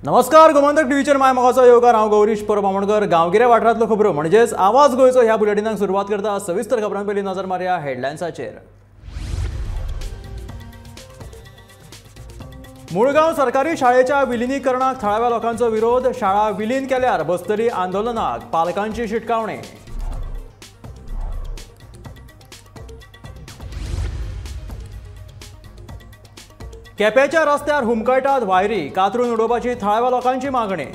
नमस्कार, गोमंतक टीव्हीचेर my मोगाचो येवकार. हांव गौरीश परब आमोणकर. गांवगिऱ्या वाठारांतलो खबरो म्हणजेच आवाज गोंयचो ह्या बुलेटिनाक सुरवात करता. सविस्तर खबरां पयलीं नजर मारया हेडलायन्साचेर. मुळगांव सरकारी शाळेच्या विलिनीकरणाक थळाव्या लोकांचो विरोध. शाळा विलीन केल्यार बसतली आंदोलनाक, पालकांची शिटकावणी. केपेंच्या रस्त्यार हुमकळटात वायरी, कातरून उडोवपाची थळाव्या लोकांची मागणी.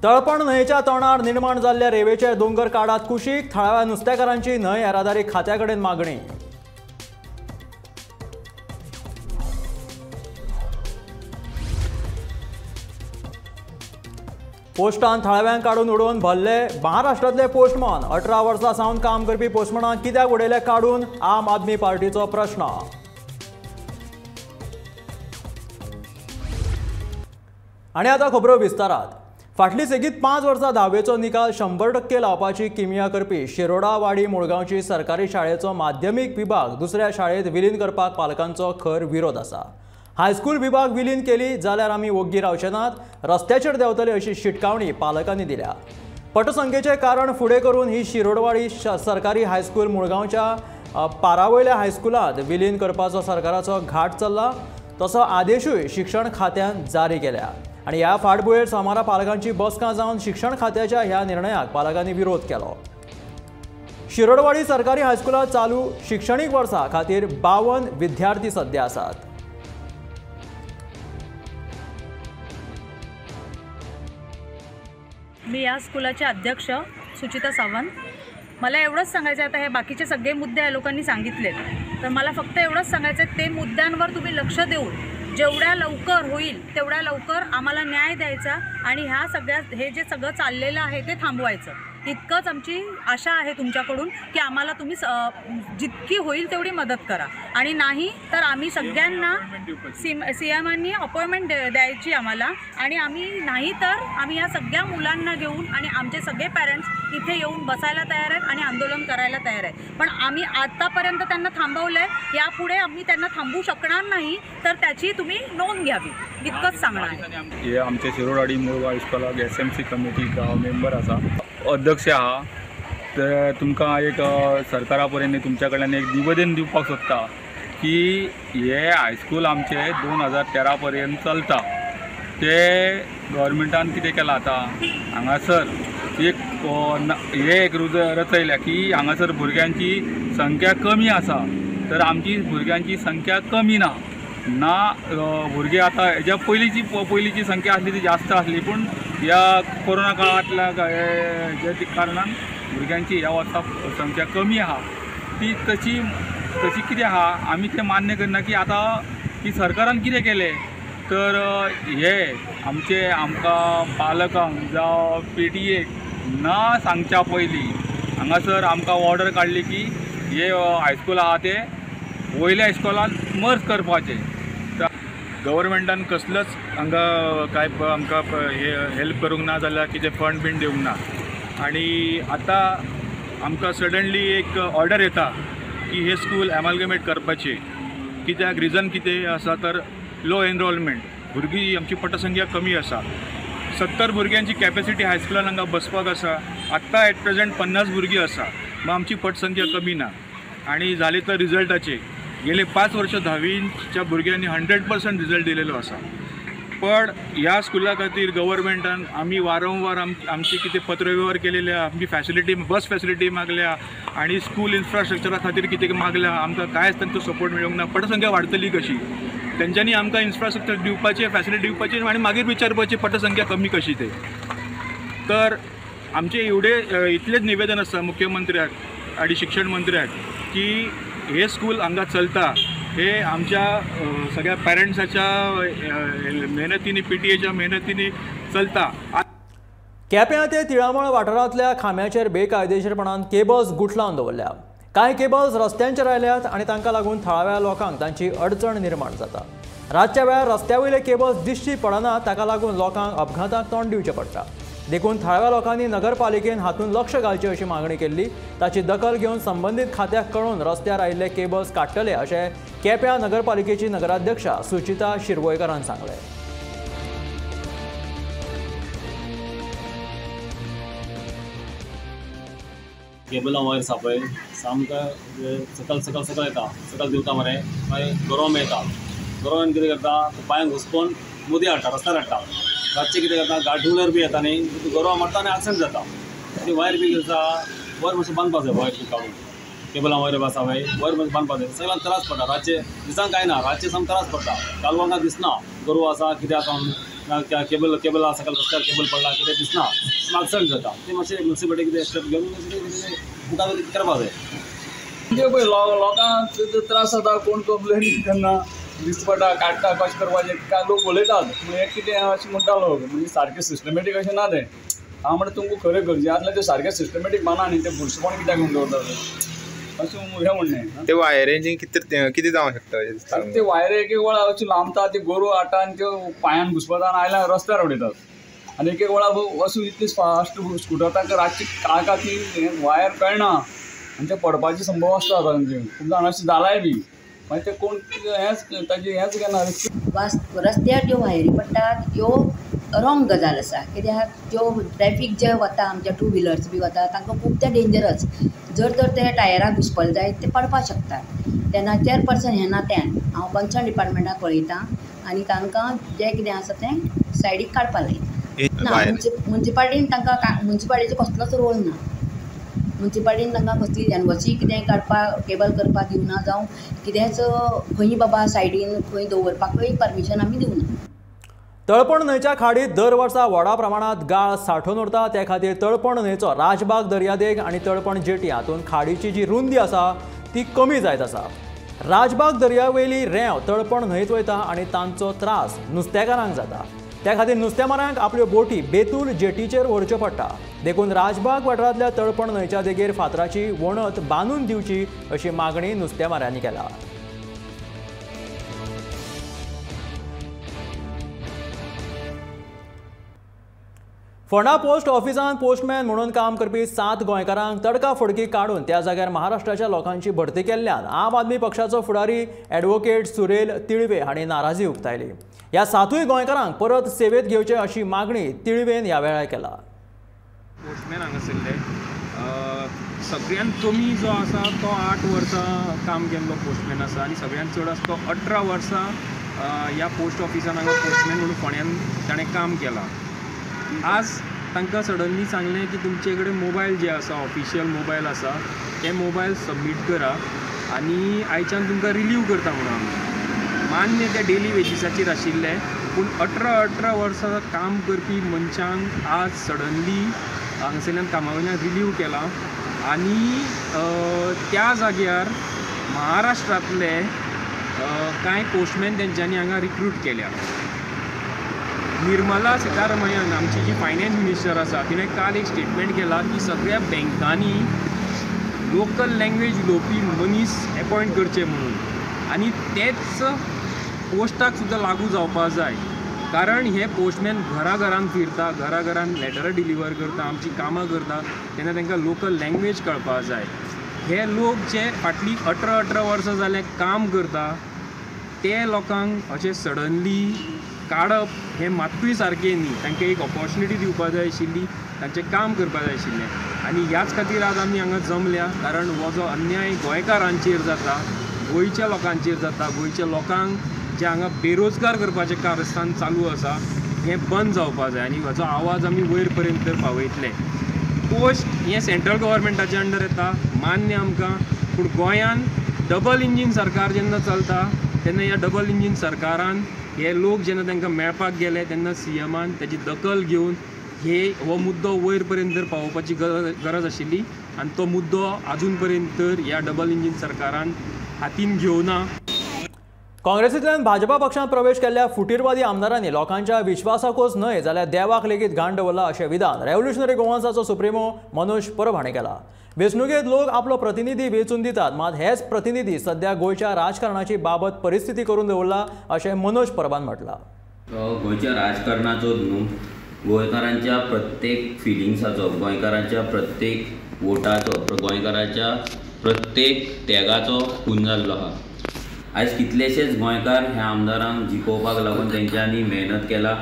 तळपण न्हंयेच्या तोंडार निर्माण जाल्ल्या रेवेचे दोंगर काडात कुशीक, थळाव्या नुस्तेकारांची न्हंय येरादारी खात्या कडेन मागणी. पोस्टान थळाव्यांक काडून उडोवन भरले महाराष्ट्रांतले पोस्टमन. 18 वर्सां सावन काम करपी पोस्टमनाक कित्याक उडयले काडून, आम आदमी पार्टीचो प्रश्न. आनी आतां खबरो विस्तारात. फाटली सेगीत 5 वर्सां धावेचो निकाल 100% लावपाची किमिया करपी शिरोडावाडी मुळगांवची सरकारी शाळेचो माध्यमीक विभाग दुसऱ्या शाळेंत विलीन करपाक पालकांचो खर विरोध आसा. हायस्कूल विभाग विलीन केली जाल्यार आमी वोग्गी रावचे नात, रस्त्याचेर देंवतले अशी शिटकावणी पालकांनी दिल्या. पटसंख्येचें कारण फुडें करून ही शिरोडवाडी सरकारी हायस्कूल मुळगांवच्या पारावयल्या हायस्कुलांत विलीन करपाचो सरकाराचो घाट चल्ला, तसो आदेशूय शिक्षण खात्यान जारी केल्या. आनी ह्या फाटभुंयेर सोमारा पालकांची बसका जावन शिक्षण खात्याच्या ह्या निर्णयाक पालकांनी विरोध केलो. शिरोडवाडी सरकारी हायस्कुलांत चालू शिक्षणीक वर्सा खातीर 52 विद्यार्थी सध्या आसात. मी या स्कूलाचे अध्यक्ष सुचिता सावंत. मला एवढंच सांगायचं आहे, आता हे बाकीचे सगळे मुद्दे या लोकांनी सांगितले, तर मला फक्त एवढंच सांगायचं आहे, ते मुद्द्यांवर तुम्ही लक्ष देऊन जेवढ्या लवकर होईल तेवढ्या लवकर आम्हाला न्याय द्यायचा आणि ह्या सगळ्या हे जे सगळं चाललेलं आहे ते थांबवायचं. इतकंच आमची आशा आहे तुमच्याकडून की आम्हाला तुम्ही जितकी होईल तेवढी मदत करा, आणि नाही तर आम्ही सगळ्यांना सी एमांनी अपॉइंटमेंट द्यायची आम्हाला, आणि आम्ही नाही तर आम्ही या सगळ्या मुलांना घेऊन आणि आमचे सगळे पॅरेंट्स इथे येऊन बसायला तयार आहेत आणि आंदोलन करायला तयार आहेत. पण आम्ही आत्तापर्यंत त्यांना थांबवलं आहे, यापुढे आम्ही त्यांना थांबवू शकणार नाही, तर त्याची तुम्ही नोंद घ्यावी, इतकंच सांगणार आहे. हे आमचे शिरोडवाडी मुळगांव हायस्कुलाक SMC committee member आसा, अध्यक्ष आहा. तर तुमकां एक सरकारा पर्यंत तुमच्या कडल्यान एक निवेदन दिवपाक सोदता की हे हायस्कूल आमचे 2013 पर्यंत चलता. ते गव्हर्मेंटान कितें केलां आतां हांगासर एक हे एक रचयल्या की हांगासर भुरग्यांची संख्या कमी आसा, तर आमची भुरग्यांची संख्या कमी ना ना भुरगे आतां हेज्या पयलींची संख्या आसली ती जास्त आसली, पूण ह्या कोरोना काळांतल्या जे कारणान भुरग्यांची ह्या वर्सा संख्या कमी आहा. ती तशी तशी कितें आहा आमी तें मान्य करना की आतां की सरकारान कितें केलें तर हे आमचे आमकां पालकांक जावं PTA ना सांगच्या पयलीं हांगासर आमकां ऑर्डर काडली की हे हायस्कूल आहा ते वयल्या हायस्कुलान मर्ज करपाचें. गव्हर्मेंटान कसलोच हांगा कांय आमकां हे हेल्प करूंक ना जाल्यार कितें फंड बीन दिवंक ना, आनी आतां आमकां सडनली एक ऑर्डर येता की हे स्कूल एमालगमेट करपाचें. कित्याक रिजन कितें आसा तर लो एनरोलमेंट, भुरगीं आमची पटसंख्या कमी आसा. 70 भुरग्यांची कॅपेसिटी हायस्कुलान हांगा बसपाक आसा, आत्तां एट प्रेजेंट 50 भुरगीं आसा, मागीर आमची पटसंख्या कमी ना. आनी जाली तर रिजल्टाचे गेले 5 वर्सां धावीच्या भुरग्यांनी 100% रिजल्ट दिलेलो आसा. पण ह्या स्कुला खातीर गव्हर्मेंटान आमी वारंवार आमचे कितें पत्रवेव्हार केलेले आहा, आमची फॅसिलिटी बस फॅसिलिटी मागल्या आनी स्कूल इन्फ्रास्ट्रक्चरा खातीर कितें मागल्या, आमकां कांयच तांचो सपोर्ट मेळूंक ना. पटसंख्या वाडटली कशी? तेंच्यांनी आमकां इन्फ्रास्ट्रक्चर दिवपाचें, फॅसिलिटी दिवपाची आनी मागीर विचारपाचें पटसंख्या कमी कशी ते. तर आमचें एवढे इतलेंच निवेदन आसा मुख्यमंत्र्याक आनी शिक्षण मंत्र्याक की हे स्कूल हांगा चलता हे आमच्या सगळ्या पॅरंट्साच्या मेहनतीनी, PTAच्या मेहनतीनी चलता. केप्यां ते तिळामळ वाठारांतल्या खांब्याचेर बेकायदेशीरपणान केबल्स गुठलावन दवरल्या. कांय केबल्स रस्त्यांचेर आयल्यात आनी तांकां लागून थळाव्या लोकांक तांची अडचण निर्माण जाता. रातच्या वेळार रस्त्या वयले केबल्स दिश्टी पडना, ताका लागून लोकांक अपघाताक तोंड दिवचें पडटा. देखून थळाव्या लोकांनी नगरपालिकेन हातूंत लक्ष घालचें अशी मागणी केल्ली. ताची दखल घेवन संबंदीत खात्याक कळोवन रस्त्यार आयिल्ले केबल्स काडटले अशें केप्यां नगरपालिकेची नगराध्यक्षा सुचिता शिरवयकारान सांगलें. केबलां वयर आसा पळय सामकें सकयल सकयल सकयल येता, सकयल देंवता मरे, मागीर गरोवं येता, गरोवन कितें करता पांयांक घुसपोवन मुदी हाडटा, रस्त्यार हाडटा. रातचें कितें करता गाडी टू व्हिलर बी येता न्ही, गरोवं मारता आनी एक्सिडंट जाता. ती वायर बी आसा वयर मातशें बांदपाक जाय, वायर बी काडून केबलां वयर आसा पळय वयर मातशें बांदपाक जाय. सगळ्यांक त्रास पडटा रातचे, दिसांक कांय ना, रातचे सामकें त्रास पडटा. कालवांक दिसना गोरवां आसा कितें आसा म्हणून, केबल केबल आसा सकयल रस्त्यार केबल पडला कितें दिसना, एक्सिडंट जाता. ते मातशें म्युनिसिपालिटी कितें स्टेप घेवन मुखार करपाक जाय. म्हणजे पळय लोकांक त्रास जाता, कोण कंप्लेन करना, दिसता पडटा काडटा कशें करपाचें काय लोक उलयतात. पूण हें कितें अशें म्हणटा लोक, म्हणजे सारकें सिस्टमॅटीक अशें ना तें. हांव म्हणटा तुमकां खरें गरजे आसल्यार तें सारकें सिस्टमॅटीक बांदा न्ही, तें बुरशेपण कित्याक घेवन दवरता अशें हें म्हणणें. ते वायरींचें कितें जावंक शकता? ते वायरी एक एक वेळा अशी लांबता, ती गोरवां हाडटा आनी त्यो पांयान घुसपता आनी आयल्यार रस्त्यार उडयतात. आनी एक एक वेळा वचून इतली फास्ट स्कुटर तांकां रातची काळखा ती वायर कळना आनी ते पडपाची संभव आसता तांचे. खूब जाणां अशें जालाय बी, मागीर ते कोण हेंच ताजी हेंच घेना. रस्त्यार ज्यो वायरी पडटात त्यो रोंग गजाल आसा, कित्याक ज्यो ट्रॅफीक जे वता आमच्या टू व्हिलर्स बी वता तांकां खूब ते डेंजरस. जर तर ते टायराक घुसपले जायत ते पडपाक शकतात. तेन्ना चेअरपर्सन ह्या नात्यान हांव कन्सर्न डिपार्टमेंटाक कळयता आनी तांकां जें कितें आसा तें सायडीक काडपाक लायता. ना, मुन्सिपालिटीन तांकां मुन्सिपालिटीचो कसलोच रोल ना. मुन्सिपालिटीन तांकां कसली एनओसी कितें काडपाक केबल करपाक दिवना, जावं कितेंच खंय बाबा सायडीन खंय दवरपाकूय परमिशन आमी दिवना. तळपण न्हंयच्या खाडीत दर वर्सा व्हडा प्रमाणांत गाळ सांठोवन उरता. ते खातीर तळपण न्हंयचो राजबाग दर्यादेग आनी तळपण जेटी हातूंत खाडीची जी रुंदी आसा ती कमी जायत आसा. राजबाग दर्यावयली रेंव तळपण न्हंयत वयता आनी तांचो त्रास नुस्तेकारांक जाता. त्या खातीर नुस्तेमारांक आपल्यो बोटी बेतूल जेटीचेर व्हरच्यो पडटा. देखून राजबाग वाठारांतल्या तळपण न्हंयच्या देगेर फातराची वणत बांदून दिवची अशी मागणी नुस्तेमाऱ्यांनी केल्या. फोंडा पोस्ट ऑफिसांत पोस्टमॅन म्हणून काम करपी 7 गोंयकारांक तडकाफडकी काडून त्या जाग्यार महाराष्ट्राच्या लोकांची भरती केल्ल्यान आम आदमी पक्षाचो फुडारी ॲडव्होकेट सुरेल तिळवे हांणी नाराजी उक्तायली. ह्या 7 गोंयकारांक परत सेवेत घेवचे अशी मागणी तिळवेन ह्या वेळार केला. पोस्टमॅन हांगासरले सगळ्यांत कमी जो आसा तो 8 वर्सां काम केल्लो पोस्टमॅन आसा आनी सगळ्यांत चड आसा तो 18 वर्सां ह्या पोस्ट ऑफिसान हांगा पोस्टमॅन म्हणून फोंड्यान ताणें काम केलां. आज तांकां सडनली सांगलें की तुमचे कडेन मोबायल जे आसा, ऑफिशियल मोबायल आसा, ते मोबायल सबमीट करा आनी आयच्यान तुमकां रिलीव करता म्हणून. आमी मान्य ते डेली वेजीसाचेर आशिल्ले, पूण 18 वर्सां काम करपी मनशांक आज सडनली हांगासरल्यान कामा वयल्यान रिलीव केला आनी त्या जाग्यार महाराष्ट्रांतले कांय पोस्टमॅन तेंच्यांनी हांगा रिक्रूट केल्या. निर्मला सीतारमयन आमची जी फायनान्स मिनिस्टर आसा तिणें काल एक स्टेटमेंट केला की सगळ्या बँकांनी लोकल लँग्वेज उलोवपी मनीस एपॉयंट करचे म्हणून, आनी तेच पोस्टाक सुद्दां लागू जावपाक जाय. कारण हे पोस्टमॅन घरा घरान फिरता, घरा घरान लेटरां डिलिव्हर करता, आमची कामां करता, तेन्ना तांकां लोकल लँग्वेज कळपाक जाय. हे लोक जे फाटलीं 18 वर्सां जालें काम करता ते लोकांक अशें सडनली काडप हें मात्तूय सारकें न्ही. तांकां एक ऑपॉर्च्युनिटी दिवपाक जाय आशिल्ली, तांचें काम करपाक जाय आशिल्लें. आनी ह्याच खातीर आज आमी हांगा जमल्या, कारण हो जो अन्याय गोंयकारांचेर जाता, गोंयच्या लोकांचेर जाता, गोंयच्या लोकांक जे हांगा बेरोजगार करपाचें कारस्थान चालू आसा हें बंद जावपाक जाय आनी हाचो आवाज आमी वयर पर्यंत पावयतले. पोस्ट हें सेंट्रल गव्हर्मेंटाच्या अंडर येता, मान्य आमकां, पूण गोंयान डबल इंजीन सरकार जेन्ना चलता तेन्ना ह्या डबल इंजीन सरकारान हे लोक जेन्ना तांकां मेळपाक गेले तेन्ना सीएमान ताची दखल घेवन हे हो मुद्दो वयर पर्यंत पावोवपाची गरज आशिल्ली आनी तो मुद्दो आजून पर्यंत ह्या डबल इंजीन सरकारान हातीन घेवना. काँग्रेसींतल्यान भाजपा पक्षांत प्रवेश केल्ल्या फुटीरवादी आमदारांनी लोकांच्या विश्वासाकूच न्हय जाल्यार देवाक लेगीत घाण दवरला अशें विधान रेव्होल्युशनरी गोवन्साचो सुप्रिमो मनोज परब हांणी केला. वेंचणुकेंत लोक आपलो प्रतिनिधी वेंचून दितात, मात हेच प्रतिनिधी सध्या गोंयच्या राजकारणाची बाबत परिस्थिती करून दवरला अशें मनोज परबान म्हटलां. गोंयच्या राजकारणाचो न्हू गोंयकारांच्या प्रत्येक फिलिंग्साचो, गोंयकारांच्या प्रत्येक वोटाचो, गोंयकारांच्या प्रत्येक त्यागाचो खून जाल्लो आहा. आयज कितलेशेच गोंयकार ह्या आमदारांक जिखोवपाक लागून तेंच्यांनी मेहनत केला,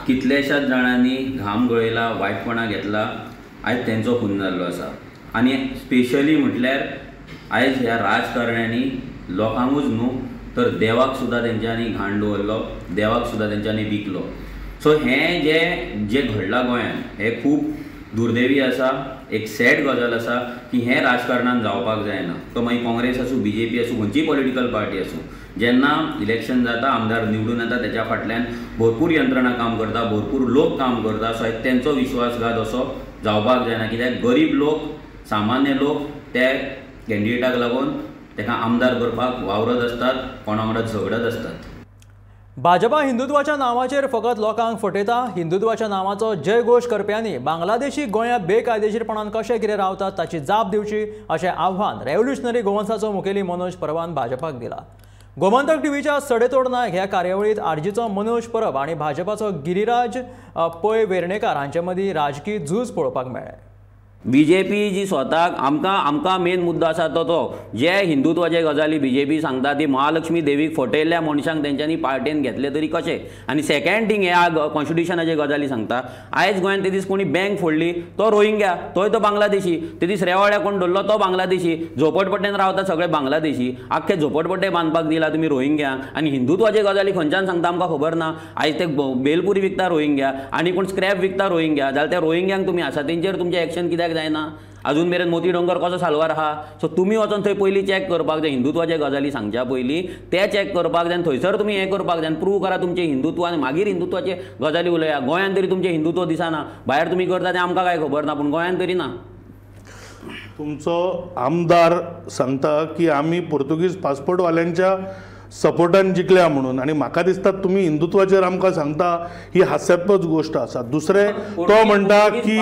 कितलेशाच जाणांनी घाम गळयला, वायटपणा घेतला, आयज तेंचो खून जाल्लो आसा. आनी स्पेशली म्हटल्यार आयज ह्या राजकारण्यांनी लोकांकूच न्हू तर देवाक सुद्दां तेंच्यांनी घाण दवरलो, देवाक सुद्दां तेंच्यांनी विकलो. सो हें जें जें घडलां गोंयांत हें खूब दुर्दैवी आसा, एक सॅड गजाल आसा की हें राजकारणान जावपाक जायना. तो मागीर काँग्रेस आसूं, बीजेपी आसूं, खंयचीय पॉलिटिकल पार्टी आसूं, जेन्ना इलेक्शन जाता, आमदार निवडून येता, तेच्या फाटल्यान भरपूर यंत्रणा काम करता, भरपूर लोक काम करता. सो तेंचो विश्वासघात असो जावपाक जायना, कित्याक गरीब लोक, सामान्य लोक त्या कॅन्डिडेटाक लागून ताका आमदार करपाक वावरत आसतात, कोणा वांगडा झगडत आसतात. भाजपा हिंदुत्वाच्या नांवाचेर फकत लोकांक फटयता. हिंदुत्वाच्या नांवाचो जयघोश करप्यांनी बांगलादेशी गोंयांत बेकायदेशीरपणान कशें कितें रावतात ताची जाप दिवची अशें आव्हान रेव्होल्युशनरी गोवन्साचो मुखेली मनोज परबान भाजपाक दिला. गोमंतक टीव्हीच्या सडेतोड नायक ह्या कार्यावळींत आरजीचो मनोज परब आनी भाजपाचो गिरिराज पै वेर्णेकार हांचे मदीं राजकी झूज पळोवपाक मेळ्ळें. बीजेपी जी स्वताक आमकां आमकां मेन मुद्दो आसा तो तो जे हिंदुत्वाचे गजाली बीजेपी सांगता ती महालक्ष्मी देवीक फटयल्ल्या मनशांक तेंच्यांनी पार्टेन घेतले तरी कशें. आनी सेकंड थींग ह्या कॉन्स्टिट्युशनाचे गजाली सांगता. आयज गोंयांत ते दीस कोणी बँक फोडली तो रोहिंग्या, तोय तो बांगलादेशी, ते दीस रेवाड्या कोण धरलो तो बांगलादेशी, झोपडपट्टेन रावता सगळे बांगलादेशी, आख्खे झोपडपट्टे बांदपाक दिला तुमी रोहिंग्यांक. आनी हिंदुत्वाचे गजाली खंयच्यान सांगता आमकां खबर ना. आयज ते बेलपुरी विकता रोहिंग्या आनी कोण स्क्रॅप विकता रोहिंग्या, जाल्यार त्या रोहिंग्यांक तुमी आसा तेंचेर तुमचें एक्शन कित्याक जायना? अजून मेरेन मोती डोंगर कसो साल्वार आहा. सो तुमी वचोन थंय पयलीं चॅक करपाक जाय, हिंदुत्वाचे गजाली सांगच्या पयलीं ते चॅक करपाक जाय, थंयसर तुमी हें करपाक जाय, प्रूव करा तुमचें हिंदुत्व आनी मागीर हिंदुत्वाचे गजाली उलया. गोंयांत तरी तुमचें हिंदुत्व दिसना, भायर तुमी करता तें आमकां कांय खबर ना, पूण गोंयांत तरी ना. तुमचो आमदार सांगता की आमी पोर्तुगीज पासपोर्टवाल्यांच्या सपोर्टान जिखल्या म्हणून, आनी म्हाका दिसता तुमी हिंदुत्वाचेर आमकां सांगता ही हास्यात्मक गोश्ट आसा. दुसरें तो म्हणटा की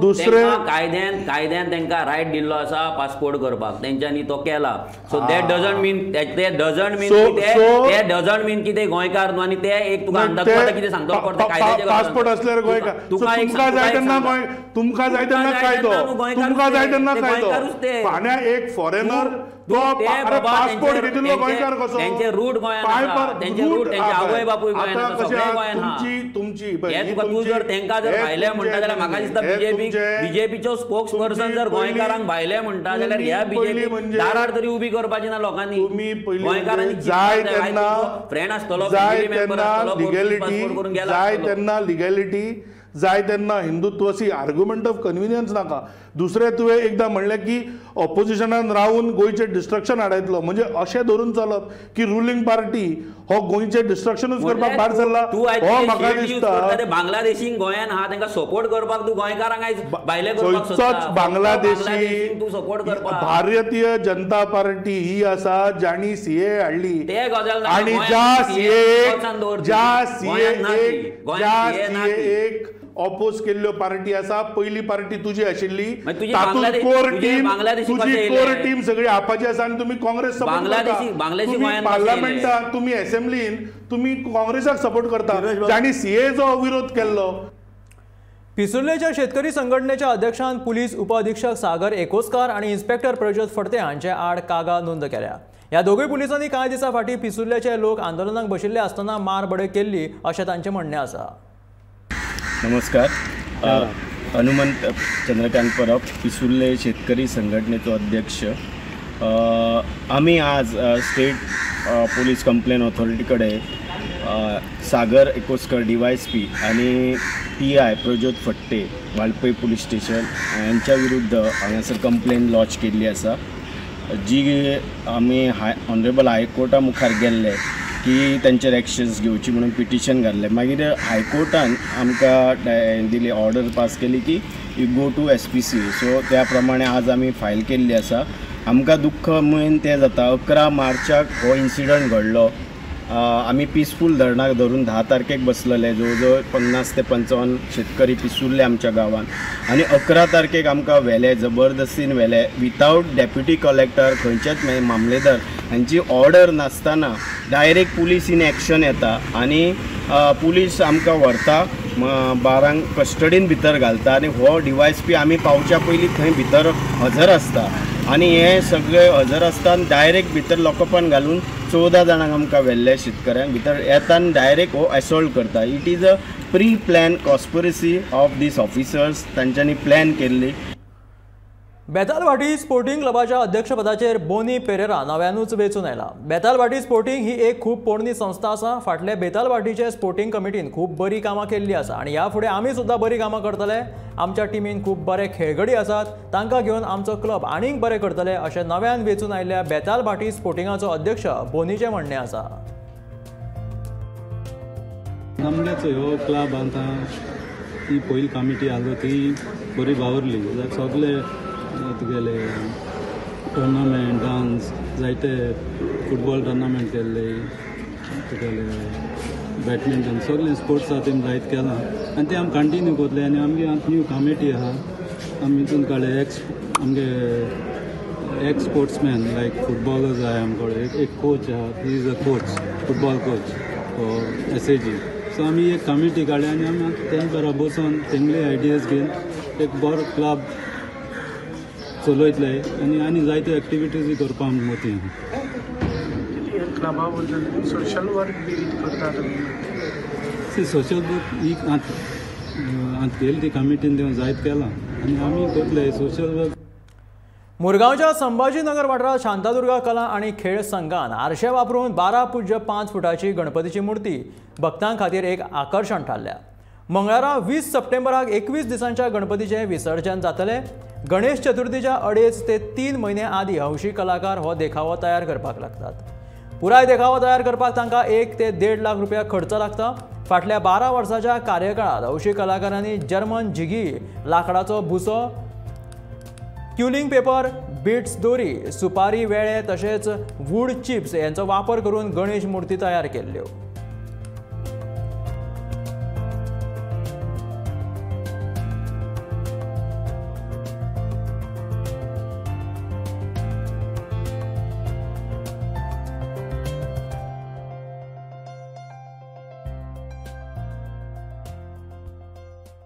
दुसरें कायद्यान कायद्यान तांकां रायट दिल्लो आसा पासपोर्ट करपाक, तेंच्यांनी तो केला. सो that doesn't mean, ते डजंट मीन ते डजंट मीन की ते गोंयकार न्हू. आनी ते एक तुका अंदाज कितें सांगता कायद्याचे पासपोर्ट असल्यार गोंयकार, तुका जाय तेन्ना गोंय, तुमकां जाय तेन्ना कायदो, तुमकां जाय तेन्ना कायदो. फाल्यां एक फॉरेनर तो पासपोर्ट घेतिल्लो गोंयकार कसो? तेंचे रूट गोंयांत, तेंचे रूट, तेंचे आवय बापूय गोंयांत, सगळे गोंयांत. तुमची तूं जर तेंकां जर भायले म्हणटा जाल्यार म्हाका दिसता बीजेपी बीजेपीचो स्पोक्स पर्सन जर गोंयकारांक भायले म्हणटा जाल्यार ह्या बीजेपी दारार तरी उबी करपाची ना लोकांनी. गोंयकारांनी जाय तेन्ना फ्रेंड आसतलो, जाय तेन्ना लिगॅलिटी, जाय तेन्ना लिगॅलिटी, जाय तेन्ना हिंदुत्वाची आर्ग्युमेंट ऑफ कन्विनियन्स नाका. दुसरें तुवें एकदां म्हणलें की ऑपोजिशनान रावन गोंयचें डिस्ट्रक्शन हाडयतलो, म्हणजे अशें धरून चलप की रुलींग पार्टी हो गोंयचें डिस्ट्रक्शनूच करपाक भायर सरला हो म्हाका दिसता. बांगलादेशी गोंयान आहा तांकां सपोर्ट करपाक तूं गोंयकारांक आयज भायले करपाक सोदता. बांगलादेशी तूं सपोर्ट करपाक भारतीय जनता पार्टी ही आसा जाणी सीए हाडली ते गजाल आनी ज्या सीए ज्या सीए ऑपोज केल्ल्यो पार्टी आसा. पयली पार्टी तुजी आशिल्ली, तातूंत कोर टीम, तुजी कोर टीम सगळी आपाची आसा आनी तुमी काँग्रेस सपोर्ट करता. तुमी पार्लमेंटात, तुमी असेंब्लीन तुमी काँग्रेसाक सपोर्ट करता जाणी सीएचो विरोध केल्लो. पिसुर्लेच्या शेतकरी संघटनेच्या अध्यक्षान पुलीस उपअधीक्षक सागर एकोस्कार आनी इन्स्पेक्टर प्रज्योत फडते हांचे आड कागाळ नोंद केल्या. ह्या दोगूय पुलिसांनी कांय दिसां फाटीं पिसुर्लेचे लोक आंदोलनाक बशिल्ले आसतना मार बडय केल्ली अशें तांचें म्हणणें आसा. नमस्कार, हनुमंत चंद्रकांत परब, पिसुर्ले शेतकरी संघटनेचो अध्यक्ष. आमी आज स्टेट पोलीस कंप्लेन ऑथॉरिटी कडेन Sagar Ekoskar D Y S P आनी P I Prajyot Phadte Valpoi police station यांच्या विरुद्ध हांगासर कंप्लेन लॉन्च केल्ली आसा, जी आमी ऑनरेबल हायकोर्टा मुखार गेल्ले की तांचेर एक्शन्स घेवची म्हणून पिटिशन घाल्लें. मागीर हायकोर्टान आमकां दिली ऑर्डर पास केली की you go to S P C. So त्या प्रमाणे आज आमी फायल केल्ली आसा. आमकां दुख्ख मेन तें जाता, 11 मार्चाक हो इन्सिडंट घडलो. आमी पिसफूल धरणाक धरून 10 तारखेक बसलेले, जवळ जवळ 50 ते 55 शेतकरी पिसुर्ले आमच्या गांवांत, आनी 11 तारखेक आमकां व्हेले, जबरदस्तीन व्हेले विदावट डेप्युटी कलेक्टर, खंयचेच मामलेदार हांची ऑर्डर नासतना डायरेक्ट पुलीस इन एक्शन येता आनी पुलीस आमकां व्हरता. 12 कस्टडीन भितर घालता आनी हो DYSP आमी पावच्या पयलीं थंय भितर हजर आसता आनी हे सगळे हजर आसता आनी डायरेक्ट भितर लॉकअपान घालून 14 जाणांक आमकां व्हेल्ले शेतकऱ्यांक भितर येता आनी डायरेक्ट हो एसॉल्ट करता. It is a pre plan conspiracy of these officers. तांच्यांनी प्लॅन केल्ली. बेतालभाटी स्पोर्टिंग क्लबाच्या अध्यक्षपदाचेर बोनी पेरेरा नव्यानूच वेंचून आयला. बेतालभाटी स्पोर्टिंग ही एक खूब पोरणी संस्था आसा. फाटले बेतालभाटीचे स्पोर्टिंग कमिटीन खूब बरी कामां केल्ली आसा आनी ह्या फुडें आमी सुद्दां बरी कामां करतले. आमच्या टिमीन खूब बरे खेळगडी आसात, तांकां घेवन आमचो क्लब आनीक बरें करतले अशें नव्यान वेंचून आयिल्ल्या बेतालभाटी स्पोर्टिंगाचो अध्यक्ष बोनीचें म्हणणें आसा. आमगेचो ह्यो क्लब आतां ती पयली कमिटी आसलो ती बरी वावरली. सगळे तुगेले टुर्नामेंट डांस जायते फुटबॉल टुर्नामेंट केल्ले, तुगेले बॅडमिंटन सगळे स्पोर्ट्स आहा तेमी जायत केलां आनी ते आमी कंटिन्यू करतले. आनी आमगे आतां न्यू कमिटी आहा, आमी हितून काडले एक्स आमगे एक्स स्पोर्ट्समॅन लायक फुटबॉलर्स आहाय आमकडे, एक कोच आहा, he is a coach, football coach SAG. So आमी एक कमिटी काडली आनी आमी आतां तेंचे बरोबर बसून तेंगले आयडियाज घेवन एक बरो क्लब चलयतले आनी आनी जायत्यो एक्टिविटीजूय करपा आमची मोती आहा. क्लबा बद्दल सोशल वर्क बी करता तुमी? सी सोशल वर्क ही आतां केली ती कमिटीन तें जायत केलां आनी आमी करतले सोशल वर्क. मुरगांवच्या संभाजीनगर वाठारांत शांतादुर्गा कला आनी खेळ संघान आरशे वापरून 12.5 फुटाची गणपतीची मूर्ती भक्तां खातीर एक आकर्शण थारल्या. मंगळारा 20 सप्टेंबराक 21 दिसांच्या गणपतीचें विसर्जन जातलें. गणेश चतुर्थीच्या 2.5 ते 3 म्हयने आदीं हौशी कलाकार हो देखावो तयार करपाक लागतात. पुराय देखावो तयार करपाक तांकां 1 ते 1.5 लाख रुपया खर्च लागता. फाटल्या 12 वर्सांच्या कार्यकाळांत हौशी कलाकारांनी जर्मन झिगी, लांकडाचो भुसो, क्युलिंग पेपर, बिट्स दोरी, सुपारी वेळे तशेंच वूड चिप्स यांचो वापर करून गणेश मूर्ती तयार केल्ल्यो.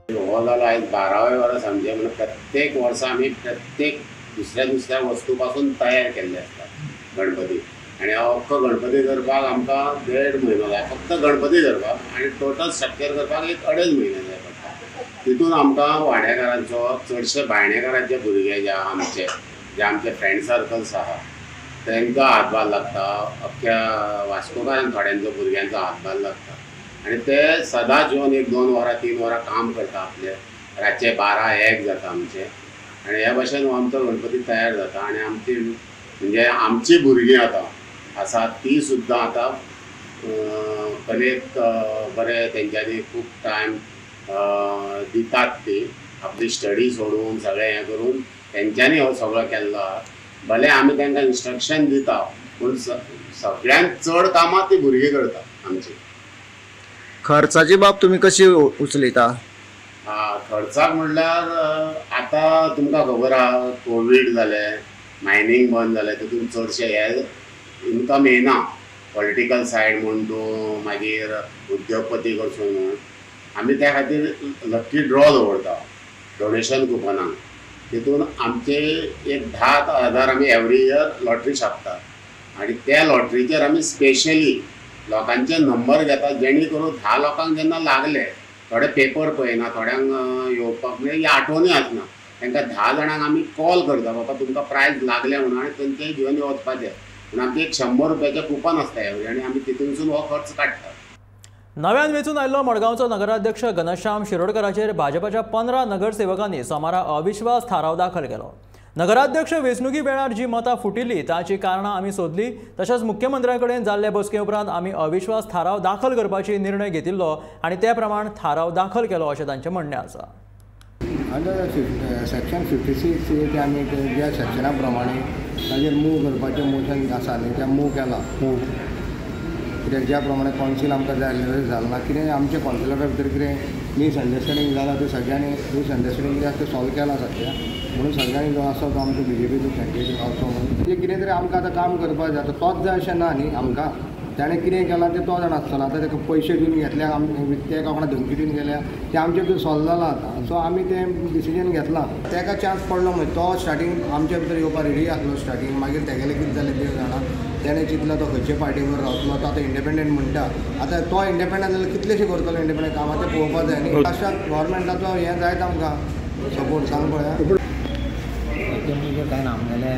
हो जालो आयज 12वें वर्स आमचें, म्हणून प्रत्येक वर्सा आमी प्रत्येक दुसऱ्या दुसऱ्या वस्तू पासून तयार केल्ले आसता गणपती. आनी हो अख्खो गणपती करपाक आमकां 1.5 म्हयनो जाय फक्त गणपती करपाक, आनी टोटल स्ट्रक्चर करपाक एक 2.5 म्हयने जाय पडटा. तितून आमकां वाड्याकारांचो, चडशे बायणेकारांचे भुरगे जे आहा आमचे, जे आमचे फ्रेंड सर्कल्स आहा तांकां हातभार लागता, अख्ख्या वास्कोकारांक थोड्यांचो भुरग्यांचो हातभार लागता. आनी ते सदांच येवन 1-2 वरां 3 वरां काम करता आपले, रातचे 12-1 जाता आमचे. आनी ह्या भशेन हो आमचो गणपती तयार जाता. आनी आमची म्हणजे आमची भुरगीं आतां आसा ती सुद्दां आतां कलेक बरें तेंच्यांनी खूब टायम दितात, ती आपली स्टडी सोडून सगळें हें करून तेंच्यांनी हो सगळो केल्लो आहा. भले आमी तांकां इन्स्ट्रक्शन दिता पूण सगळ्यांत चड कामां ती भुरगीं करता आमची. खर्चाची बाब तुमी कशी उचलिता? खर्चाक म्हणल्यार आतां तुमकां खबर आहा कोवीड जालें, मायनींग बंद जालें, तितून चडशे हे इनकम येना. पॉलिटिकल सायड म्हूण तूं, मागीर उद्योगपती कडसून म्हूण आमी त्या खातीर लक्की ड्रॉ दवरता डोनेशन कुपनाक. तितून आमचे एक 10,000 आमी एवरी इयर लॉटरी छापता आनी त्या लॉटरीचेर आमी स्पेशली लोकांचे नंबर घेता, जेणे करून 10 लोकांक जेन्ना लागले, थोडे पेपर पळयना, थोड्यांक येवपाक म्हणजे आठवणूय आसना, तांकां 10 जाणांक आमी कॉल करता, बाबा तुमकां प्रायज लागले म्हणून, आनी तेंचे घेवन वचपाचें. म्हणून आमचें एक 100 रुपयाचें कुपन आसता एवरी, आनी आमी तितूनसून हो खर्च काडटा. नव्यान वेंचून आयिल्लो मडगांवचो नगराध्यक्ष घनश्याम शिरोडकराचेर भाजपाच्या 15 नगरसेवकांनी सोमारा अविश्वास थाराव दाखल केलो. नगराध्यक्ष वेंचणुकी वेळार जी मतां फुटिल्ली ताची कारणां आमी सोदली, तशेंच मुख्यमंत्र्यां कडेन जाल्ले बसके उपरांत आमी अविश्वास थाराव दाखल करपाची निर्णय घेतिल्लो आनी ते प्रमाण थाराव दाखल केलो अशें तांचें म्हणणें आसा. अंडर सेक्शन 56 ते आमी ज्या सेक्शना प्रमाणे ताजेर मूव करपाचें मोशन आसा न्ही, तें मूव केलां. कित्याक ज्या प्रमाणे कौन्सील आमकां जाय आसलें तशें जालें ना. कितें आमच्या कौन्सिलरा भितर कितें मिसअंडरस्टँडींग जालां तें सगळ्यांनी मिसअंडरस्टँडींग कितें आसा तें सॉल्व केलां सद्या, म्हणून सगळ्यांनी जो आसा तो आमचो बीजेपीचो कॅन्डिडेट रावचो म्हणून. म्हणजे कितें तरी आमकां आतां काम करपाक जाय, आतां तोच जाय अशें ना न्ही आमकां, ताणें कितें केलां तें तो जाणा आसतलो. आतां ताका पयशे दिवन घेतल्या, ते कोणाक धमकी दिवन गेल्या, तें आमचे भितर सॉल्व जालां आतां. सो आमी तें डिसिजन घेतलां. ताका चान्स पडलो म्हणजे तो स्टार्टींग आमच्या भितर येवपा रेडी आसलो स्टार्टींग, मागीर तेगेलें कितें जालें देव जाणा. तेणें चिंतलां तो खंयचे पार्टीवर रावतलो, तो आतां इंडिपेंडंट म्हणटा. आतां तो इंडिपेंडंट जाल्यार कितलेशे करतलो इंडिपेंडंट कामां तें पळोवपा जाय न्ही. लास्टाक गव्हर्मेंटाचो हें जायत आमकां सपोर्ट सांग पळया. तें कांय ना, आमगेलें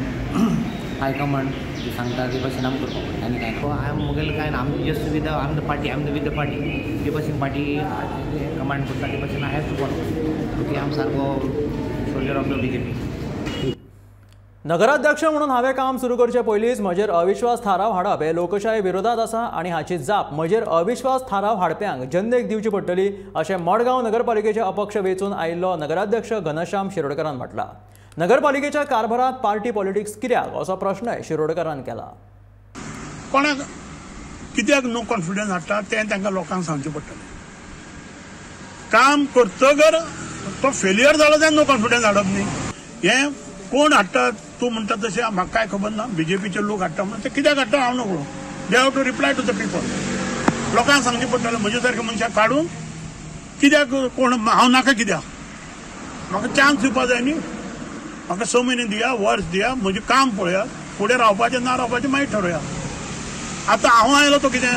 हायकमांड सांगता ते भशेन आमी करपाक पडटा आनी कांय ना. हांवें म्हगेलें कांय ना, आमी just with I am the party, I am the with the party. ते भशेन पार्टी कमांड करता ते भशेन I have to follow. Okay, हांव सारको soldier of the BJP. नगराध्यक्ष म्हणून हांवें काम सुरू करचे पयलींच म्हजेर अविश्वास थाराव हाडप हे लोकशाही विरोधात आसा आनी हाची जाप म्हजेर अविश्वास थाराव हाडप्यांक जनतेक दिवची पडटली अशें मडगांव नगरपालिकेचे अपक्ष वेंचून आयिल्लो नगराध्यक्ष घनश्याम शिरोडकरान म्हटलां. नगरपालिकेच्या कारभारांत पार्टी पॉलिटिक्स कित्याक असो प्रश्नय शिरोडकरान केला. कोणाक कित्याक नो कॉन्फिडन्स हाडटा तें तांकां लोकांक सांगचें पडटलें. काम करतगर तो फेलियर जालो जाल्यार नो कॉन्फिडन्स हाडप न्ही. हें कोण हाडटा तूं म्हणटा तशें म्हाका कांय खबर ना. बीजेपीचे लोक हाडटा म्हणून ते कित्याक हाडटा हांव नकळो. They have to reply to the people. लोकांक सांगचें पडटलें म्हजे सारके मनशाक काडून कित्याक कोण हांव नाका कित्याक, म्हाका चान्स दिवपा जाय न्ही. म्हाका 6 म्हयने दिया, वर्स दिया, म्हजें काम पळयात, फुडें रावपाचें ना रावपाचें मागीर ठरोवया. आतां हांव आयलो तो कितें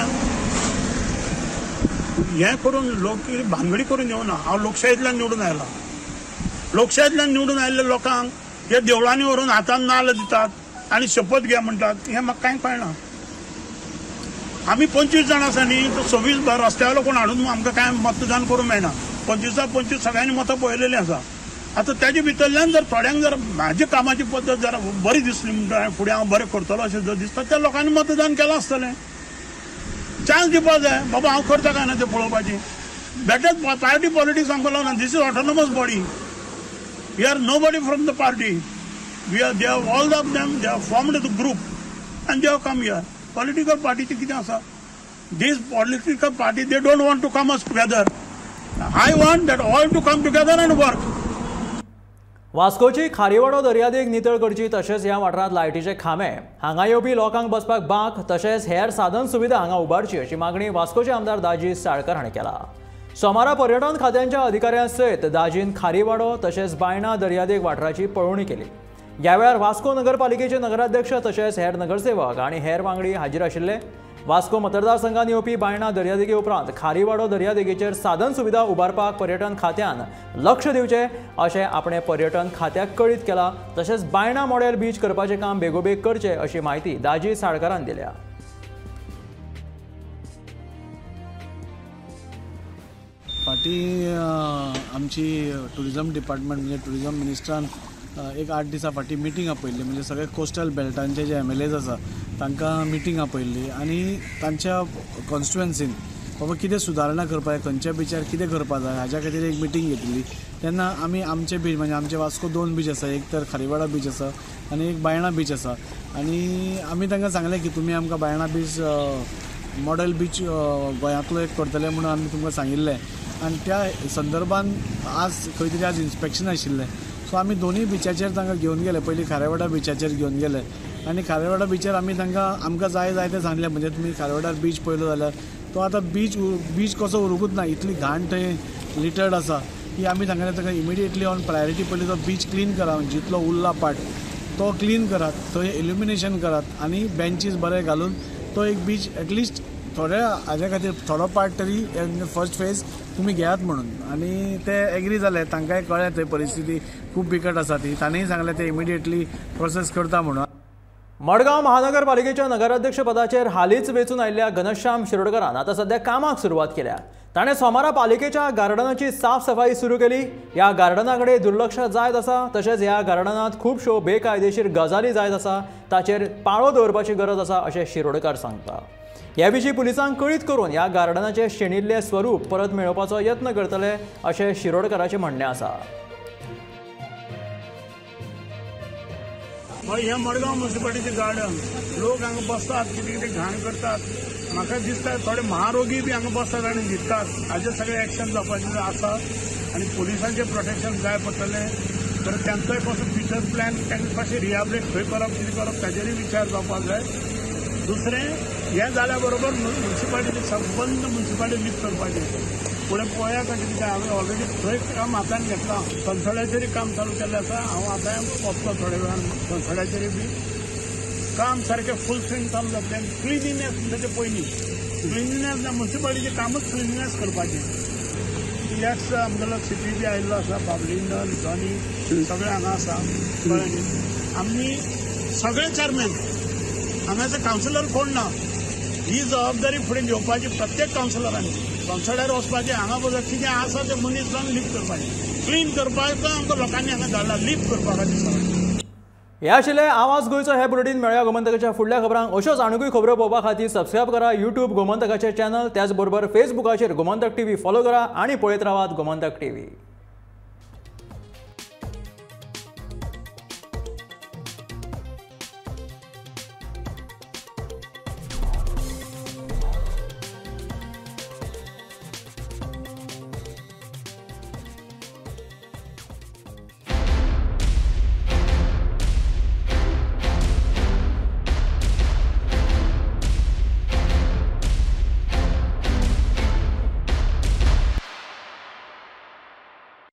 हें करून लोक भानगडी करून येवना. हांव लोकशाहींतल्यान निवडून आयला. लोकशाहींतल्यान निवडून आयिल्ल्या लोकांक हे देवळांनी व्हरून हातान नाल्ल दितात आनी शपथ घे म्हणटात, हें म्हाका कांय कळना. आमी 25 जाण आसा न्ही, तो 26 रस्त्या वयलो कोण हाडून आमकां कांय मतदान करूंक मेळना. 25 सगळ्यांनी मतां पळयलेलीं आसा. आतां ताजे भितरल्यान जर थोड्यांक जर म्हाज्या कामाची पद्दत जर बरी दिसली म्हणटा फुडें हांव बरें करतलो अशें जर दिसता त्या लोकांनी मतदान केलां आसतलें. चान्स दिवपा जाय, बाबा हांव करता काय ना तें पळोवपाची. बेटर पार्टी पॉलिटिक्स आमकां लागना. This is autonomous body. We are nobody from the party. We are, they have all of them, they have formed the group and they have come here. Political party कितें आसा, this political party they don't want to come us together. I want that all to come together and work. वास्कोची Kharivado दर्यादेग नितळ करची तशेंच ह्या वाठारांत लायटीचे खांबे, हांगा येवपी लोकांक बसपाक बांक तशेंच हेर साधन सुविधा हांगा उबारची अशी मागणी वास्कोचे आमदार दाजी साळकर हांणी केला. सोमारा पर्यटन खात्यांच्या अधिकाऱ्यां सयत दाजीन खारीवाडो तशेंच बायणा दर्यादेग वाठाराची पळोवणी केली. ह्या वेळार वास्को नगरपालिकेचे नगराध्यक्ष तशेंच हेर नगरसेवक आनी हेर वांगडी हाजीर आशिल्ले. वास्को मतदारसंघात येवपी बायणा दर्यादेगे उपरांत खारीवाडो दर्यादेगेचेर साधन सुविधा उबारपाक पर्यटन खात्यान लक्ष दिवचें अशें आपणें पर्यटन खात्याक कळीत केलां. तशेंच बायणा मॉडेल बीच करपाचें काम बेगोबेग करचें अशी म्हायती दाजी साळकरान दिल्या. फाटीं आमची टुरिजम डिपार्टमेंट म्हणजे टुरिजम मिनिस्ट्रान एक 8 दिसां फाटीं मिटींग आपयल्ली, म्हणजे सगळे कोस्टल बेल्टांचे जे MLAs आसा तांकां मिटींग आपयल्ली आनी तांच्या कॉन्स्टिट्युएन्सीन बाबा कितें सुदारणा करपाक जाय, खंयच्या बिचार कितें करपाक जाय हाज्या खातीर एक मिटींग घेतिल्ली. तेन्ना आमी आमचे बीच म्हणजे आमचे वास्को 2 बीच आसा, एक तर खारीवाडा बीच आसा आनी एक बायणा बीच आसा. आनी आमी तांकां सांगलें की तुमी आमकां बायणा बीच मॉडेल बीच गोंयांतलो एक करतले म्हणून आमी तुमकां सांगिल्लें. आनी त्या संदर्भान आज खंय तरी आज इन्स्पेक्शन आशिल्लें. सो आमी दोनूय बिचाचेर तांकां घेवन गेले. पयलीं खारेवाडा बिचाचेर घेवन गेले आनी खारेवाडा बिचार आमी तांकां आमकां जाय जाय तें सांगलें. म्हणजे तुमी खारेवाडार बीच पळयलो जाल्यार तो आतां बीच कसो उरूंकूच ना, इतली घाण थंय लिटर्ड आसा की आमी सांगलें तांकां इमिडिएटली ऑन प्रायोरिटी पयलीं तो बीच क्लीन करा, जितलो उरला पार्ट तो क्लीन करात, थंय इल्युमिनेशन करात आनी बेंचीस बरे घालून तो एक बीच एटलिस्ट थोड्या हाज्या खातीर थोडो पार्ट तरी फर्स्ट फेज तुमी घेयात म्हणून. आनी ते एग्री जाले, तांकांय कळ्ळें थंय परिस्थिती खूब बिकट आसा ती, तांणीय सांगलें ते इमिडिएटली प्रोसेस करता म्हणून. मडगांव महानगरपालिकेच्या नगराध्यक्षपदाचेर हालींच वेंचून आयिल्ल्या घनश्याम शिरोडकरान आतां सध्या कामाक सुरवात केल्या. ताणें सोमारा पालिकेच्या गार्डनाची साफसफाई सुरू केली. ह्या गार्डना कडेन दुर्लक्ष जायत आसा तशेंच ह्या गार्डनांत खुबश्यो बेकायदेशीर गजाली जायत आसा, ताचेर पाळो दवरपाची गरज आसा अशें शिरोडकर सांगता. ह्या विशीं पुलिसांक कळीत करून ह्या गार्डनाचें शेणिल्लें स्वरूप परत मेळोवपाचो यत्न करतले अशें शिरोडकराचें म्हणणें आसा. हें मडगांव म्युनिसिपालिटीचें गार्डन, लोक हांगा बसतात, कितें कितें घाण करतात. म्हाका दिसता थोडे महारोगी बी हांगा बसतात आनी न्हिदतात. हाजेर सगळें एक्शन जावपाचें आसा आनी पुलिसांचें प्रोटेक्शन जाय पडटलें. तर तांचोय कसो फ्युचर प्लॅन, तांकां कशें रिहेबिलिटेट खंय करप, कितें करप ताजेरूय विचार जावपाक जाय. दुसरें, हें जाल्या बरोबर मुन्सिपालिटी संबंद मुन्सिपालिटी लिफ्ट करपाचें. फुडें पळोवया कशें कितें. हांवें ऑलरेडी थंय काम हातान घेतलां, सनसड्याचेरय काम चालू केल्लें आसा. हांव आतां वतलो थोड्या वेळान सनसड्याचेरय बी काम सारकें फूल स्विंग चालू जातलें. क्लिनिनेस म्हणटा तें पयलीं क्लिनिनेस ना, मुन्सिपालिटीचें कामूच क्लिनिनेस करपाचें. एक्स आमगेलो सिटी बी आयिल्लो आसा, बाबलिंदन जॉनी सगळे हांगा आसा. कळ्ळें न्ही? आमी सगळे चॅरमॅन हांगाचे कावन्सिलर कोण ना, ही जबाबदारी फुडें घेवपाची प्रत्येक कावन्सिलरांनी. कावन्सिलर वचपाचें हांगा वचप, कितें आसा तें मनीस जावन लिफ्ट करपाचें, क्लीन करपाक आमकां लोकांनी हांगा धाडला लिफ्ट करपा खातीर सगळें. हे आशिल्ले आवाज गोंयचो हे बुलेटीन. मेळया गोमंतकाच्या फुडल्या खबरांक. अश्योच आनीकूय खबरो पळोवपा खातीर सबस्क्रायब करा यूट्यूब गोमंतकाचे चॅनल, त्याच बरोबर फेसबुकाचेर गोमंतक टीव्ही फॉलो करा आनी पळयत रावात गोमंतक टीव्ही.